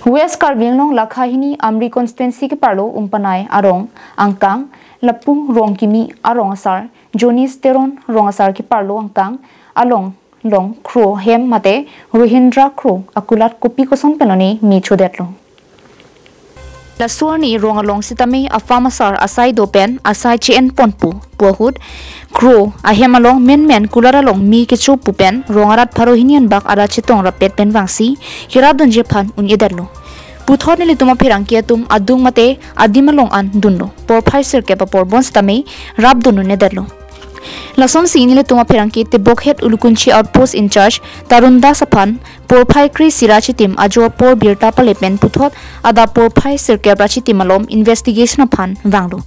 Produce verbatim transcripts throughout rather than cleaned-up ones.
West Karbi Anglong lakha hini Amri constituency keparlo Umpanai arong angkang, lapu rong kimi arong asar, Jonis Teron rong asar keparlo angkang along long Kro hem mate Rohindra Kro akulat kopi koson penone me chodetlo. Laso arni rong along sitame a-farm asar asai do pen asai che-en ponpo pu ahut Kro ahem along menmen kulat along me kecho pu pen rong arat pharo hini anbak arat chetong rapet pen vangsi kerapdunji aphan un-edetlo. Puthot nelitum apherangke atum adung mate adim along an dunlo. Porphai sirkep apor bonsitame rapdun un-edetlo. Lasonsi nelitum apherangke Tebokhet Ulukunchi Outpost in-charge Tarun Das aphan porphai kre-isi ra chitim ajo apor birta pale pen puthot adap porphai sirkep ra chitim alom investigation aphan vanglo.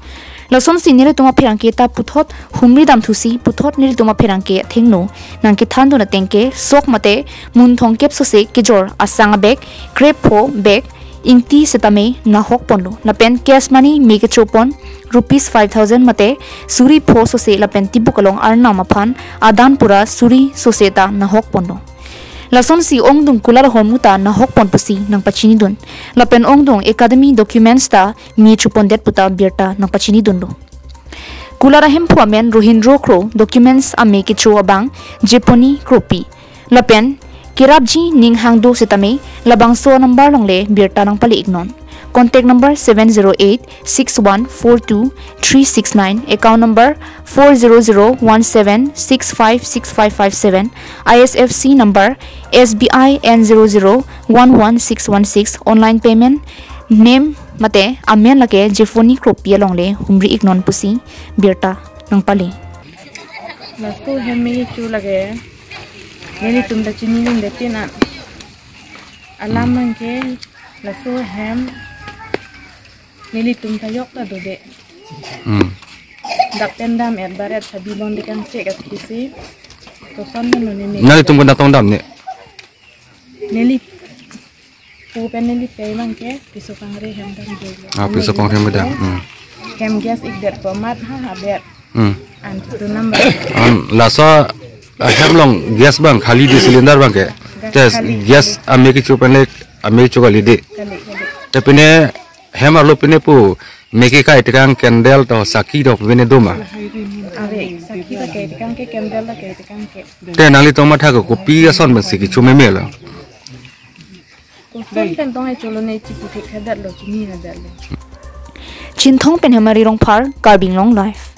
Lasonsi nelitum apherangke ta puthot humri damthusi puthot nelitum apherangke athengno nangkethandun atengke sok mate mun thomkep sose kejor asang abag, krepho bag, ingti sitame nahok ponlo. Lapen cash money me kecho pon rupees five thousand mate suri pho sose lapen tibuk along arnam aphan adan pura suri sose ta nahok ponlo. Lasonsi ongdung kulat ahormu ta nahok pon pusi nangpachinidun. Lapen ongdung academy documents ta me chopondet puta birta nangpachinidunlo. Kulat ahemphu amen Rohindra Kro, documents ame kecho abang Jeponi Kropi. Lapen kerapji ning hangdo sitame labangso number alongle birta nangpale-iknon. Contact number seven zero eight six one four two three six nine, account number four zero zero one seven six five six five five seven, I S F C number S B I N zero zero one one six one six, online payment, name mate amen lake Jeponi Kropi alongle humri-iknon pusi birta nangpale. Laso hem me kecho lake nelitum ta chinidunde tin an. Alam abangke laso hem nelitum ta yok ta dode. Hmm. Dak pen dam-et bar-et sabi bondikang chek at kisi. Koson nelitum. Nelitum ko dak tong dam ne? Neli pu pen neli pei abangke piso kangre hem dam dolo. Ah, piso kangre hem dam. Hmm. Hem gas ikdet po mat ha ha bet. Hmm. An tu number. An laso, ah, hem along gas abang khali de, cylinder abangke. Gas khali. Gas ame kecho pen le ame kecho kali de. Kali, kali. Te pine hem arlo pine pu me kekai tekang candle to sakhi to pine doma. Are, sakhi ta kai tekang ke, candle ta kai tekang ke. Te nanglitum matha ke kopi ason pensi kecho meme lo? Koson pen tong ai cholo ne chipu thek hadak lo, chini hadak lo. Chinthong pen Hemari Rongphar, Karbi Anglong Live.